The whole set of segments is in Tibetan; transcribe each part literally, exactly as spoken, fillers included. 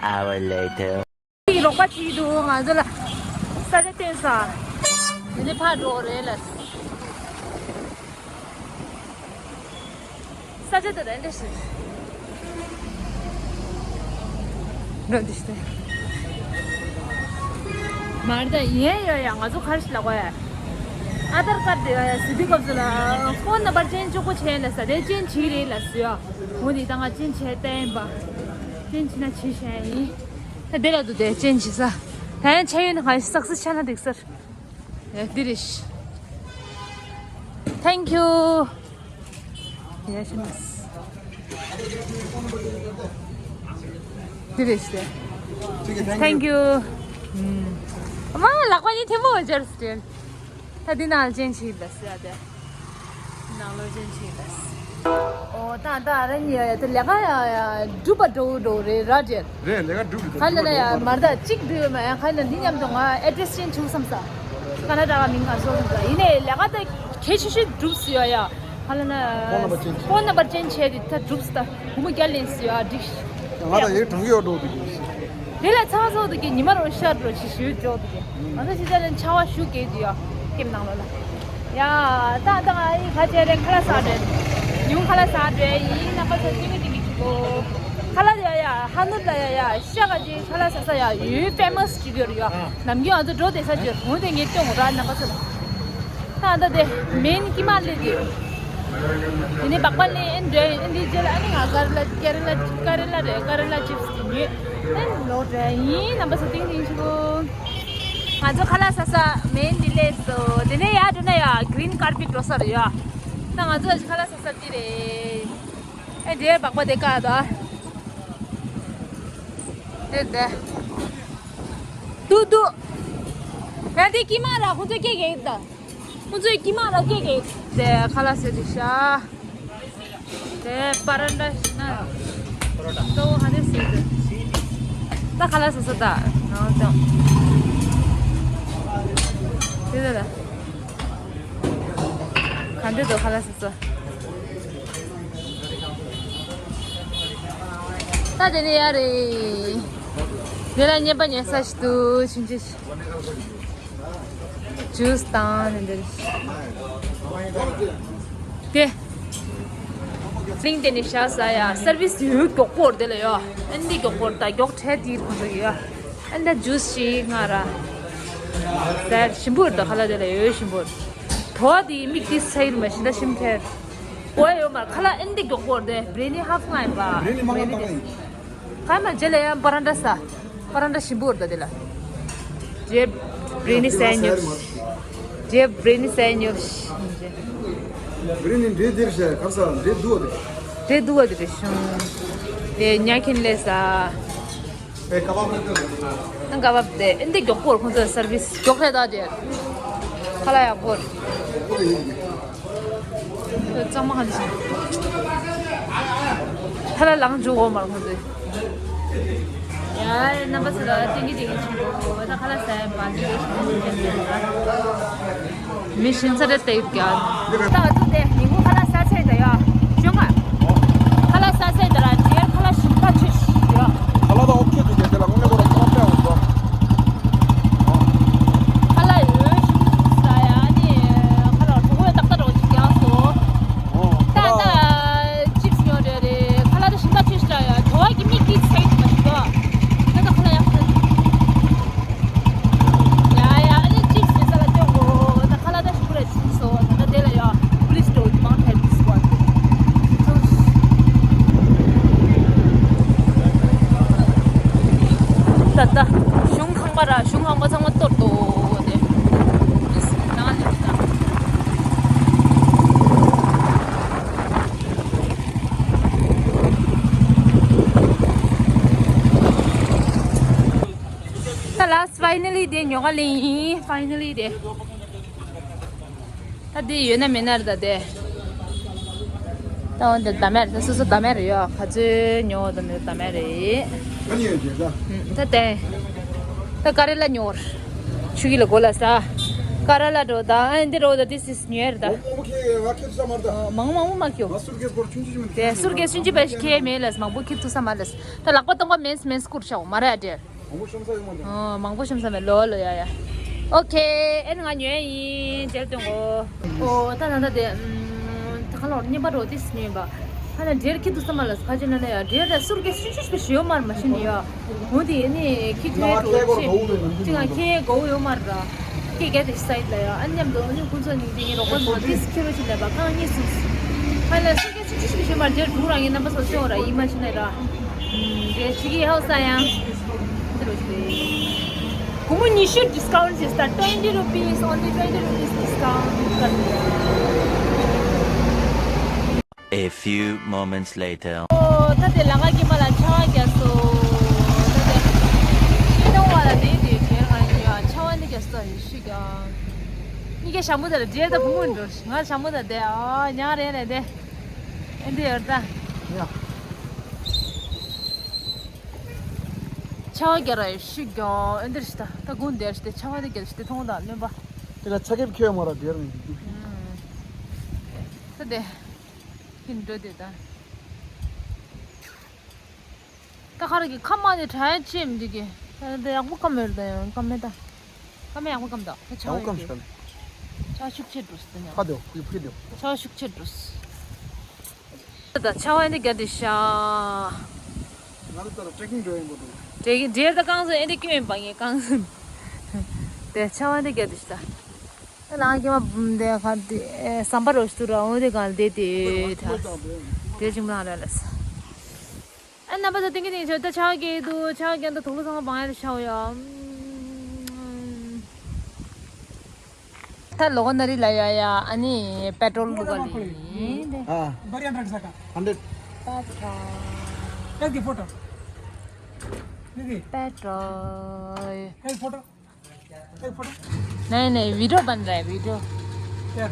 hour later. རོགས་པ་བྱེད་འདུག་ང་ཚོ་ལ་ས་ཆ་བསྟན་ས། དེ་ནས་ཕར་འགྲོ་རེད་ལ། ས་ཆ་དེ་རེད་འདྲ་ཞིག་འགྲོ་འདི་ཞིག་མར་ད་ཡིན་ཡ་ཡ་ང་ཚོ་ག་རེ་ཞིག་ལབ་དགོས་ཡ། ཨ་དར་ཀར་དེ་ཡ་ཟི་དུས་སྐབས་སུ་ལ་ཕོན་ནམ་བར་ཅན་གཅིག་པོ་བྱས་ལ་ས་དེ་ཅན་བྱིས་རེད་ལ་ཟི་ཡ། འོ་དེ་ད་ང་ཅན་བྱས་བསྟན་པ། ཅན་བྱིས་ན་བྱིས་བྱས་ཡིན། ད་དེ་ལ་འདུག་དེ་ཅན་བྱིས་ས། ད་ཡང་ཆ་ཡོད་ན་གང་ཞིག་སག་སི་ཆ་ན་འགྲིག་སར། ཡ་འདི་རེད། Thank you. ཡ་ཤི་མ་སི། འདི་རེད་ཤི། Thank you. ཨ་མ་ལག་པ་གཉིས་ཐལ་མོ་སྦྱར་སྟེ། ད་འདི་ནང་ཅན་ཆིག་ལ་སི་ཡ་དེ། ནང་ལོ་ཅན་ཆིག་ལ་སི། ཨོ་ད་ད་ར་ཉི་ཡ་དེ་ལས་ཀ་ཡ་ཡ་སྒྲུབ་པ་འགྲོ་འགྲོ་རེད་ར་ཅན། རེད་ལས་ཀ་སྒྲུབ་འགྲོ་ཁ་ལ་ན་ཡ་མར་ད་གཅིག་འགྲུབ་ཡོད་མ་ཡ་ཁ་ལ་འདི་མཉམ་དུ་ང་ཨེ་ཌི་རེ་སི་ཅན་བྱུང་བསམ་ས། ཀ་ན་ཌ་ག་མིང་ང་སོ་བསམ་ས་ཡིན་ནའི་ལས་ཀ་དེ་གལ་ཆེ་ཤོས་སྒྲུབ་སི་ཡ་ཡ། ཧ་ལ་ན། ཕོན་ནམ་བར་ཅན་ཆེ། ཕོན་ནམ་བར་ཅན་ཆེ་དེ་ད་སྒྲུབ་སྟ། བུ་མོ་རྒྱ་ལེན་སི་ཡ་འགྲིག་ཤི། ང་ད་ཡིག་གྲོང་གི་ཡོད་འགྲོ་དུ་གྱུར་སི། དེ་ལ་ཚང་སོགས་དུ་གི་ཉི་མ་རོ་ཤར་རོ་ཞི་ཞུ་འཇོག་དུ་གི། ང་ཚོ་ཤི་ད་ལན་ཆ་བ་ཞུ་གེ་དུ་ཡ། ཀེམ་ནང་ལོ་ལ། ཡ། ད་ད་ང་ཡི་ཁ་ཆེ་རེ་ཁ་ལ་ས་འདྲེ། ཉུང་ཁ་ལ་ས་འདྲེ་ཡིན་ན་ཁ་ཚ་ཏིང་གི་ཏིང་གི་ཆུ་གོ། ཁ་ལ་ཡ་ཡ་ཧ་ནུ་ལ་ཡ་ཡ་ཤ་ག་ཅི་ཁ་ལ་ས་ས་ཡ་ཡུལ་ཕེ་མ་སི་ཅི་གི་རུ་ཡ། ནམ་རྒྱུན་ང་ཚོ་འགྲོ་དེ་ས་ཅི་རུ་དེ་ངས་སྟོན་གོ་ར་ན་ཁ་ཚ། ད་ད་དེ་མེན་ཀི་མ་ལེ་དེ། དེ་ནས་སྦག་པ་ལེ་ཨེན་འདྲ་ཨེན་འདི་རྗེས་ལ་ཨ་ནི་ང་ཀ་རེ་ལ་ཀ་རེ་ལ་ཀ་རེ་ལ་རེད་ཀ་རེ་ལ་ཅིབ་སི་དེ་ཉོས། ཨེན་ལོ་འདྲ་ཡིན་རྣམ་པ་ཚོ་ཏིང་ཏིང་ཆུ་གོ། ང་ཚོ་ཁ་ལག་ཟ་ས་མེན་འདི་ལས་སོ། དེ་ནས་ཡར་འགྲོ་ན་ཡ་གི་རིན་ཀར་པེ་ཊི་འགྲོ་ས་རེད་ཡ། ད་ང་ཚོ་ཁ་ལག་ཟ་ས་འདི་རེད། ཨེ་འདྲའི་སྦག་པ་དེ་ཀ་ད། དེ་དེ། ཏུ་ཏུ། ཡ་དེ་ཀི་མ་ར་ཁོ་ཚོ་སྐད་གེ་ད། ཁོ་ཚོས་ཀི་མ་ར་སྐད་གེ་དེ་ཁ་ལག་ཟེར་དེ་ཤ། དེ་པ་རན་ཏྲ་ཤི་ན། ཏོ་ཧ་དེ་ཟེར་དེ། ད་ཁ་ལག་ཟ་ས་ད། ནང་ཅང་། དེ་དེ་ལ། ག་འདྲ་འདུག་ཁ་ལག་ཟ་ས། ད་དེ་ནས་ཡ་རེད། དེ་ལ་བརྙན་པ་ཉོ་ས་ཞིག་འདུག་ཕྱིན་ཆད་ཞིག་ཇུས་དང་དེ་འདྲ་རེད། དེ། གླིང་དེ་ནས་བཞག་ས་ཡ་སར་བི་སི་ཡོད་མགྱོགས་པོར་དེ་ལ་ཡོད། ཨན་དེ་མགྱོགས་པོར་ད་མགྱོགས་བྲལ་དེའི་ཁོང་ཚོ་ཡོད། ཨན་ད་ཇུས་ཞིག་ང་ར། ཟེར་ཞིམ་པོ་རེད་ད་ཁ་ལག་དེ་ལ་ཡོད་ཞིམ་པོ་རེད། དོ་བ་དེ་མིག་དེ་ཚ་ཡིན་མ་ཤི་ད་ཞིམ་ཁྱེར། གོ་ཡ་ཡོད་མ་རེད་ཁ་ལག་ཨན་དེ་མགྱོགས་པོར་དེ་བྲེ་ནི་ཧབ་ང་ཡིན་པ། བྲེ་ནི་མ་ང་བྲེ་ནི་ཏང་ཡིན། ག་མ་རྗེས་ལ་ཡང་པ་རན་ཏྲ་ས། པ་རན་ཏྲ་ཞིམ་པོ་རེད་ད་དེ་ལ། རྗེས་བྲེ་ནི་ཟས་ཉོབ། རྗེས་བྲེ་ནི་ཟས་ཉོབ། བྲེ་ནི་འདྲེ་འདིར་བྱས་ཁ་ས་འདྲེ་འདུག་བ་དེ། འདྲེ་འདུག་བ་དེ་རེད་ཤོང་། དེ་ཉ་ཁྱིན་ལས་ས། ཨེ་ཀ་བབ་རེད་དེ། ཨ་ཀ་བབ་དེ་ཨེ་འདི་མགྱོགས་པོར་ཁོང་ཚོའི་སར་བིས་མགྱོགས་རེད་ད་དེ། ཁ་ལག་ཡག་པོ་རེད། གཙང་མ་ཧ་ཅང་། ཐ་ལ་ལངས་འཇུག་འོ་མར་ཁོང་ཚོས། ཡ་རྣམ་པ་ཚོ་ལ་ཏིང་གི་ཏིང་གི་ཆེན་པོ་ད་ཁ་ལག་ཟ་ཡ་བ་ཏིང་གི་ཆེན་པོ་ཅན་ཅན་ལ། མི་ཤིན་ཚ་རེ་ཏེ་ཡུག་ཀྱང་། ད་ཨ་ཚོ་དེ་ཉིན་གུང་ཁ་ལག་ཟ་ཚད་ད་ཡ། ཅོ་ང་། ཁ་ལག་ཟ་ཚད་ད་ར་དེར་ཁ་ལག་ཞིམ་པ་ཆུ་ཞིག་ཡ། ཁ་ལག་ད་ཨོ་ཁེ་འདུག་གས་དེ་ལ་དངོས་གནས་ཁོ་རང་ཚོ་ལ་སྤྲད་འོང་སོ། ཁ་ལག་ཡོད་ཞིམ་པོ་འདུག་ཟ་ཡ་ཨ་ནི་ཁ་ལག་གྲོད་ཁོག་ཏག་ཏག་རོ་ཞིག་ཡང་སོ། ཨོ་ད་ད་ཅིབས་ཉོ་རེ་རེ་ཁ་ལག་ད་ཞིམ་པ་ཆུ་ཞིག་ལ་ཡ་དོ་བ་གི་མིག་གིས་ཚེག་མ་ཞིག་ད་ད་ཁ་ལག་ཡག་སོ། ཡ་ཡ་ཨ་ནི་ཅིག་ཟེར་ས་ལ་སྟོན་གོ་ད་ཁ་ལག་ད་ཞིམ་པོ་རེད་ཆུང་སོ་ད་ད་དེ་ལ་ཡ་པུ་ལིས་འགྲོ་རྒྱུ་མང་ཐལ་དུ་སུ་བ་ད་ད་གཞུང་ཁང་པ་ར་གཞུང་ཁང་པ་ཚང་མ་གཏོར་ཏོ་དེ་ནང་ལ་ད། ད་ལ་ཕའི་ནལ་ལི་དེ་ཉོ་ག་ལེན་ཡིན། ཕའི་ནལ་ལི་དེ། ད་དེ་ཡོད་ན་མེད་ན་རེད་ད་དེ། ད་འོན་ཏེ་ད་མེད་རེད། ད་སོ་སོ་ད་མེད་རེད་ཡོད། ག་ཚོད་ཉོ་ད་མེད་ད་མེད་རེད། ད་ནི་ཡོད་ད། ད་དེ། ད་ཀ་རེ་ལ་ཉོ་ར། ཆུ་གི་ལ་གོ་ལ་ས། ཀ་ར་ལ་འགྲོ་ད། ཨ་འདི་རོ་ད། This is near ད། མང་པོ་ཁྱེར་ཡོད་མ་རེད་ད། མང་པོ་མང་པོ་མ་ཁྱེར། ང་སུར་ཀེས་པོར་ཆུང་ཆུང་ཞིག་མིན། དེ་སུར་ཀེས་ཆུང་ཆུང་པས་ཁྱེར་མེད་ལས། མང་པོ་ཁྱེར་ཐུབ་ས་མ་ལས། ད་ལག་པ་སྟོང་པ་མེད་མེད་སྐུར་ཤོག་མ་རེད་ཨ་འདྲེར། མང་པོ་ཤོམ་ས་ཡོད་མ་རེད། ཨོ་མང་པོ་ཤོམ་ས་མེད་ལོ་ལོ་ཡ་ཡ། ཨོ་ཁེ། ཨེ་ནི་ང་ཉོས་ཡིན་འཇལ་སྟོན་གོ། ཨོ་ད་ན་ད་དེ་ད་ག་ལོར་རྙེད་པ་རོ་ཏིས་ཉོས་པ། ཧ་ན་འདྲེར་ཁྱེར་ཐུབ་ས་མ་ལས། ཁ་ཅིག་ན་ན་ཡ་འདྲེར་ད་སུར་ཀེས་ཆུང་ཆུང་ཞིག་པས་ཡོད་མ་རེད། མ་ཤི་ནི་ཡ། འོ་དེ་ནི་ཁྱི་ཁྱི་འགྲོ་ཆེ་ཅི་ང་ཁྱི་གོ་ཡོད་མ་ར། ཁྱི་ག་དེ་སའིད་ལ་ཡ། ཨ་མཉམ་དུ་ཨ་ནི་ཁོང་ཚོ་ནི་དེ་ངའི་རོགས་པ་ཚོ་ཏིས་ཁྱི་རོ་ཆེ་ལས་པ་གང་ཉེ་སུ། ཧ་ལ་སུ་ཁྱི་ཆུ་ཆུ་ཆུ་ཆུ་མར་རྗེས་འགྲོ་རང་ཡིན་རྣམ་པ་ཚོ་ཚོ་ར་ཡིན་མ་ཤི་ན་ར། རེ་ཆི་གི་ཧའོ་ས་ཡང་། འདི་རོ་ཆི་གི་གོང་མོ་ཉི་ཤུ་discount ཞེས་ད། twenty rupees, only twenty rupees discount. A few moments later. ཨོ་ད་དེ་ལ་ང་གི་མ་ལ་ཆ་བ་རྒྱ་སོ། ད་དེ་ཤི་ནོ་བ་ལ་དེ་དེ་དེ་ང་ཡ་ཆ་བ་ནི་རྒྱ་སོ་ཡི་ཤི་ག། ནི་ག་ཤ་མོ་དེ་ལ་དེ་ད་བུ་མོ་འགྲོ་ང་ཤ་མོ་ད་དེ་ཨ་ཉ་རེ་ནས་དེ་ཨེ་འདི་ཡོད་ད། ཡ། ཆ་བ་རྒྱ་ར་ཡི་ཤི་ག་ཨེ་འདི་ར་ཤི་ད་ད་གུང་དེ་ར་ཤི་དེ་ཆ་བ་དེ་རྒྱ་ཤི་དེ་མཐོང་ད་ལོན་པ། དེ་ལ་ཆ་ཁེབས་ཁེ་མོ་ར་དེ་ར་ནི་དེ་དེ། ད་དེ། ཧིན་འགྲོ་དེ་ད། ད་ཁ་ར་གི་ཁ་མ་དེ་དྲ་ཡ་ཅེམ་དེ་གི། ད་ད་ཡག་པོ་ཀམ་མེར་ད་ཡང་ཀམ་མེ་ད། ཀམ་མེ་ཡག་པོ་ཀམ་ད། ད་ཆ་བ་ཡག་པོ་ཀམ་ཡོད་གི། ཤ་ཆ་ཤུགས་ཆེ་འགྲོ་སི་ད་ཡང་། ཕ་དེ་ཕི་ཕི་དེ། ཆ་བ་ཤུགས་ཆེ་འགྲོ་སི། ད་ཆ་བ་འདི་ག་དེ་ཤ། ང་ལ་ད་ལ་ཊྲེ་ཀིང་འགྲོ་ཡིན་པོ་འདུག་ཊྲེ་ཀིང་འདྲེར་ད་གང་སོ་ཨེ་འདི་ཀི་མེན་པ་ངས་གང་སོ། དེ་ཆ་བ་འདི་ག་དེ་ཤ། ལ་གི་མ་འདི་ཁ་དེ་ཨེ་སམ་པ་རོ་ཤི་ཏུ་ར་འོ་དེ་གང་དེ་དེ་ད་དེ་ཅིག་མ་ར་ལས། ཨ་ན་པ་ད་ཏིང་གི་ཏིང་ཆོ་ད་ཆ་གི་དུ་ཆ་གི་ད་དུག་ལོ་ཚང་མ་བང་ཡར་ཤའོ་ཡ། ད་ལོ་ག་ན་རི་ལ་ཡ་ཡ་ཨ་ནི་པེ་ཏྲོལ་དུ་ག་ལི་ཡིན་དེ། ཨ། Bari hundred saka. Hundred. པེ་ཏྲོལ། Let's get photo. Let's get. པེ་ཏྲོལ། Let's photo. नहीं, नहीं, वीडियो बन रहा है, वीडियो। क्या?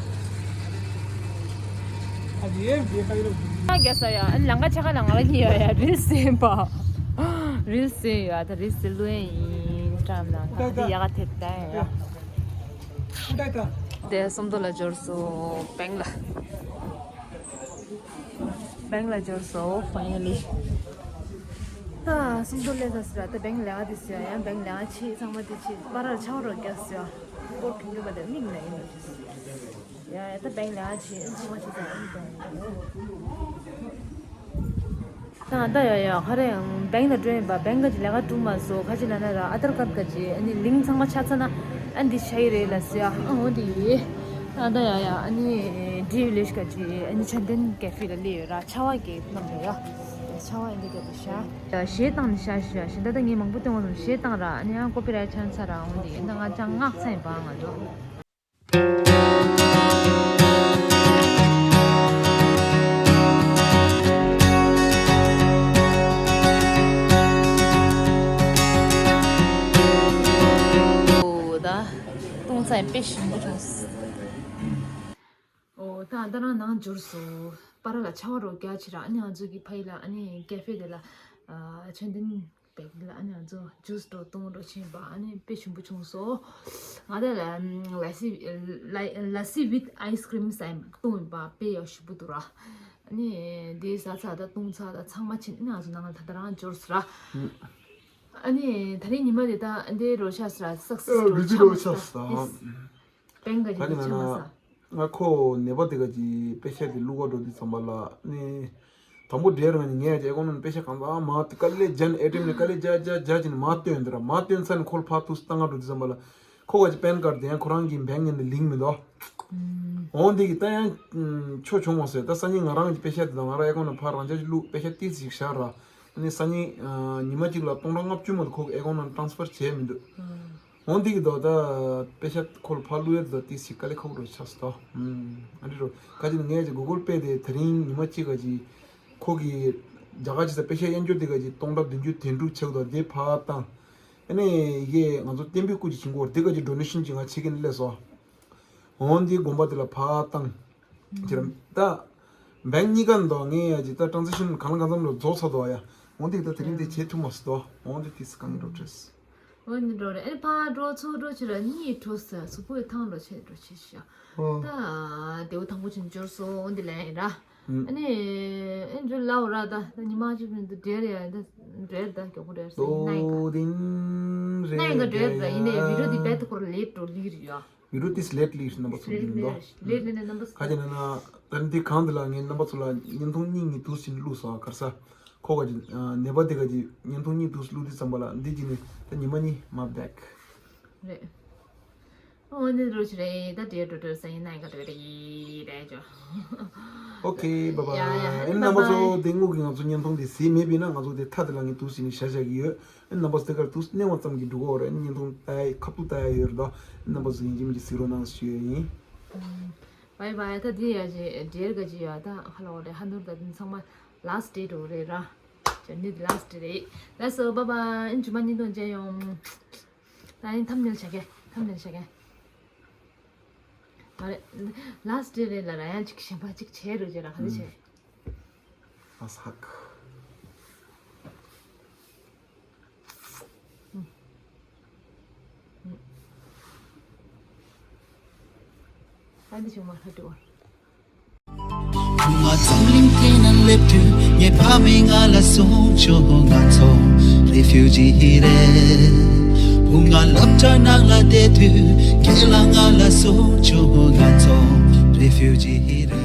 अब ये, ये कई लोग। ང་རྒྱལ་ས་ཡ། ཨ་ནི་ལང་ཀ་ཆ་ག་ལ་ང་ལ་ཉེ་ཡ་ཡ། རིལ་སི་ཡིན་པ། རིལ་སི་ཡ། ད་རིལ་སི་ལུ་ཡིན་ཨིན་སི་ཊ་གྷ་རམ་ནང་། ད་དེ་ཡ་ག་ཐེབས་ད་ཡ། དེ་སུམ་མདོ་ལ་འབྱོར་སོང་། བེང་ལ། བེང་ལ་འབྱོར་སོང་། ཕ་ཡི་ལི། ད་སུམ་མདོ་ལས་ས་སི་ར། ད་བེང་ལ་དེ་སི་ཡ། ཡང་བེང་ལ་ཆི་ཚང་མ་དེ་ཆི་པ་ར་ཆའོ་རོ་རྒྱ་སི་ཡ། སྐོར་གྱི་ཡོད་པ་དེ་མིག་ལ་ཡིན་ནོ། ཡ་ཡ་ད་བེང་ལ་ཆི་ཚང་མ་ཆི་ཚང་མ་ཡིན་ནོ། ད་ད་ཡ་ཡ་ཧ་རེ་ཡང་བེང་ལ་འགྲོ་ཡིན་པ། བེང་ག་ཅི་ལས་ཀ་གྲུབ་མ་སོང་། ཁ་ཅི་ན་ན་ར་ཨ་དར་ཀར་ག་ཅི་ཨ་ནི་ལིང་ཚང་མ་ཆ་ཚ་ན་ཨ་འདི་ཤ་ཡི་རེད་ལ་སི་ཡ། ཨ་འོ་འདི་ཡི། ད་ད་ཡ་ཡ་ཨ་ནི་འདི་ལས་ཀ་ཅི་ཨ་ནི་ཆན་ཏན་ཀེ་ཧྥེ་ལ་ལི་ཡོད་ར། ཆ་བ་གི་རྣམས་རེད་ཡ། ཆ་བ་ཨ་འདི་ག་དུ་ཤ་ཡ་ཞེ་དང་ནི་ཤ་ཤ་ཡ་ཞེ། ད་ད་ངས་མང་པོ་སྟོན་བ་ནམ་ཞེ་དང་ར། ཨ་ནི་ཡང་ཀོ་པི་རའེ་ཊི་ཆན་ཚ་ར། འོ་འདི་ཡི་ད་ང་ཅང་སྔགས་ཚན་པ་ང་ཚོ། ཨོ་ད་སྟོང་ཚ་ཡི་དཔེ་ཞིམ་པོ་བྱུང་སོང་། ཨོ་ད་ད་རང་ནང་འབྱོར་སོང་། པ་ར་ལ་ཆ་བ་རོ་རྒྱ་ཆེ་ར། ཨ་ནི་ང་ཚོ་གི་ཕ་ཡི་ལ་ཨ་ནི་ཀེ་ཧྥེ་དེ་ལ་ཨ་ཆན་ཏན་བེག་ལ་ཨ་ནི་ང་ཚོ་ཇུས་འགྲོ་བཏུང་འགྲོ་ཕྱིན་པ། ཨ་ནི་དཔེ་ཞིམ་པོ་བྱུང་སོང་། ང་ད་ལ་ལ་སི་ལ་ལ་སི་with ice cream ཟེར་བཏུང་ཡིན་པ། དཔེ་ཡག་ཞིམ་པོ་འདུག་ར། ཨ་ནི་དེ་ཟ་ཚ་ད་བཏུང་ཚ་ད་ཚང་མ་ཕྱིན། ཨ་ནི་ང་ཚོ་ནང་ལ་ད་ད་རང་འབྱོར་སོང་ར། ཨ་ནི་ད་རིང་ཉི་མ་དེ་ད་འདི་རོ་ཤ་སི་ར། སག་སེ་སི་རོ་ཆགས་མ་སོང་། བེང་ག་ཅི་ཆགས་མ་སོང་། ང་ཁོ་ནད་པ་དེ་ག་ཅིག་པེ་ཤ་དེ་བླུག་ག་འགྲོ་དུས་ཙམ་པ་ལ་ནི། དང་པོ་འདྲེ་རང་ནི་ངས་ཀྱི་ཨེ་ཀོང་ནང་པེ་ཤ་གང་ཙམ་མ་དེ་དཀའ་ལས་ཇན་ཨེ་ཏེམ་ནི་དཀའ་ལས་རྒྱག་རྒྱག་རྒྱག་ཅིག་ནི་མ་བཏོན་འདི་ར། མ་བཏོན་ཚར་ནི་ཁོ་ལ་ཕར་ཐུག་སྟངས་ང་འགྲོ་དུས་ཙམ་པ་ལ་ཁོ་ག་ཅིག་པན་ཀར་དེ་ཡང་ཁོ་རང་གི་བེང་ངན་ནི་ལིང་མི་འདུག་འོང་འདི་གི་ད་ཡང་ཆོ་བྱུང་བ་ཟེར། ད་སང་ཉིན་ང་རང་གི་པེ་ཤ་དེ་དང་ང་རང་ཨེ་ཀོང་ནང་ཕར་རང་ཅག་ཅིག་བླུག་པེ་ཤ་ཏིས་ཅིག་བཞག་ར། ཨ་ནི་སང་ཉིན་ཉི་མ་གཅིག་ལ་སྟོང་ཕྲག་ལྔ་བཅུ་མ་དེ་ཁོ་གི་ཨེ་ཀོང་ནང་ཊ་རན་སི་ཕར་བྱས་མི་འདུག་འོང་འདི་གི་དོ་ད་པེ་ཤ་ཁོ་ལ་ཕར་བླུག་ཡས་དེ་དང་ཏིས་ཅིག་དཀའ་ལས་ཁག་པོ་རུ་ཆགས་སོང་། ཨ་འདི་རུ་ག་ཅི་ནི་ངས་ཀྱི་གུ་གལ་པེ་དེ་དེ་རིང་ཉི་མ་གཅིག་ག་ཅིག་ཁོ་གི་རྒྱ་གར་ཅིག་ས་པེ་ཤ་གཡར་འགྱུར་དེ་ག་ཅིག་སྟོང་ཕྲག་བདུན་ཅུ་དོན་དྲུག་ཆགས་འདུག་དེ་ཕར་བཏང་། ཨ་ནི་ཡི་གེ་ང་ཚོ་བསྟན་པའི་སྐུ་ཅིག་བྱིན་གོ་དེ་ག་ཅིག་ཌོ་ནེ་ཤན་ཅིག་ང་བྱེད་ཀྱི་ནི་སླེབས་སོང་། འོང་འདི་དགོན་པ་དེ་ལ་ཕར་བཏང་། ཁྱེད་རང་ད་བེང་གཉིས་ཀ་འདུག་ངས་ཡ་ཅིག་ད་ཊ་རན་སི་ཤན་གང་ལ་གང་འཚམ་ལ་རྫོགས་ཚར་འདུག་ཡ། འོང་འདི་ད་དེ་རིང་དེ་བྱེད་ཐུབ་མ་སོང་འདུག་འོང་འདི་ཏིས་གང་འགྲོ་བྲེས། འོ་ནི་འགྲོ་རེད། ཨེ་ཕ་འགྲོ་ཚུར་འགྲོ་ཕྱིར་གཉིད་འགྲོ་ཟེར། གཟུགས་པོའི་ཐང་འགྲོ་ཆེ་འགྲོ་ཆེ་ཤག་ད་དེའུ་ཐང་པོ་ཆེན་འབྱོར་སོང་འདི་ལན་ར། ཨ་ནི་ཨེ་འགྲོ་ལའོ་ར། ད་ད་ཉི་མ་གཅིག་རིང་དུ་འབྲེལ་ཡ། ད་འབྲེལ་ད་མགྱོགས་པོ་འབྲེལ་སོང་ནའི་ག་ནའི་ག་འབྲེལ་ར། ཡིན་ནའི་བི་ཌིའོ་འདི་རྦད་དེ་ཁོ་ར་ལེ་ཊི་འགྲོ་ལི་རེད་ཡ། བི་ཌིའོ་ཏིས་ལེ་ཊི་ལི་རྣམ་པ་ཚོ་འདི་ལོ། ལེ་ཊི་ལི་ནས་རྣམ་པ་ཚོ། ག་ཅི་ན་ན་ད་འདི་གང་འདི་ལ་ངས་རྣམ་པ་ཚོ་ལ་བརྙན་ཐུང་གཉིས་གཉིས་དུ་ཟིན་བླུགས་སོ། གར་ས་ཁོ་ག་ཅི་ནད་པ་འདི་ག་ཅི་བརྙན་ཐུང་གཉིས་དུ་བླུགས་དུས་ཙམ་པ་ལ་འདི་གཅིག་ནས་ད་ཉི་མ་གཉིས་མ་བསྡད། རེད། འོ་ནི་རུ་ཆི་རེད། ད་འདྲེ་འགྲོ་འགྲོ་ས་ཡིན་ན་ཡིན་ག་འགྲོ་རེད་རེད་ཇོ། ཨོ་ཁེ་བྷའི་བྷའི། ཡ་ཡ། ཨེ་རྣམ་པ་ཚོ། བྷའི་བྷའི། དེ་སྔོན་གྱི་ང་ཚོ་བརྙན་ཐུང་དེ་གཟིགས་མེད་པ་ཡིན་ན་ང་ཚོ་དེ་མཐའ་དེ་ལ་ངས་དུ་ཟིན་ནས་བཞག་བཞག་གི་ཡོད། རྣམ་པ་ཚོ་དེ་གར་དུ་གནས་པ་ཙམ་གྱིས་འགྲིག་གོ་རེད། བརྙན་ཐུང་ལྟ་ཡ་ཁ་ཐུག་ལྟ་ཡ་ཡོད་རེད་དོ། རྣམ་པ་ཚོ་ཡིན་གཅིག་མིན་གཅིག་གཟིགས་རོགས་གནང་ཞུ་ཡ་ཡིན། བྷའི་བྷའི། ད་འདི་ཡ་ཅི་འབྲེལ་ག་ཅི་ཡ། ད་ཧ་ལོ་རེད། ཧ་ནུར་ད་འདི་ཚང་མ་ལ་སི་ཊི་ཌེ་ཊི་རེད་ར། ཇར་ནི་འདི་ལ་སི་ཊི་ཌེ་ཊི་རེད། ལགས་སོ། བྷའི་བྷའི། ཨིན་ཇུ་མ་གཉིས་དང་མཇལ་ཡོང་། ད་ཡིན་ཐམ་ནེལ་བྱ་གེ། ཐམ་ནེལ་བྱ་གེ། མ་རེད། ལ་སི་ཊི་ཌེ་ཊི་རེད་ལ་ར། ཡང་ཅིག་གཞན་པ་ཅིག་བྱས་རུ་བྱས་ར། ག་ཚོད་བྱས། ཨ་ཧག་ཨ་འདི་ཆུང་མ་ཧ་ཏུ་བ། བུ་མོ་འཛམ་གླིང་སྟེང་ན་སླེབས་དུས། ངའི་ཕ་མས་ང་ལ་གསུངས་བྱུང་། ང་ཚོ་རེ་ཕིའུ་ཇི་རེད། བུ་ང་སློབ་གྲྭ་ནང་ལ་བསྡད་དུས། རྒན་ལགས་ང་ལ་གསུངས་བྱུང་། ང་ཚོ་རེ་ཕིའུ་ཇི་རེད།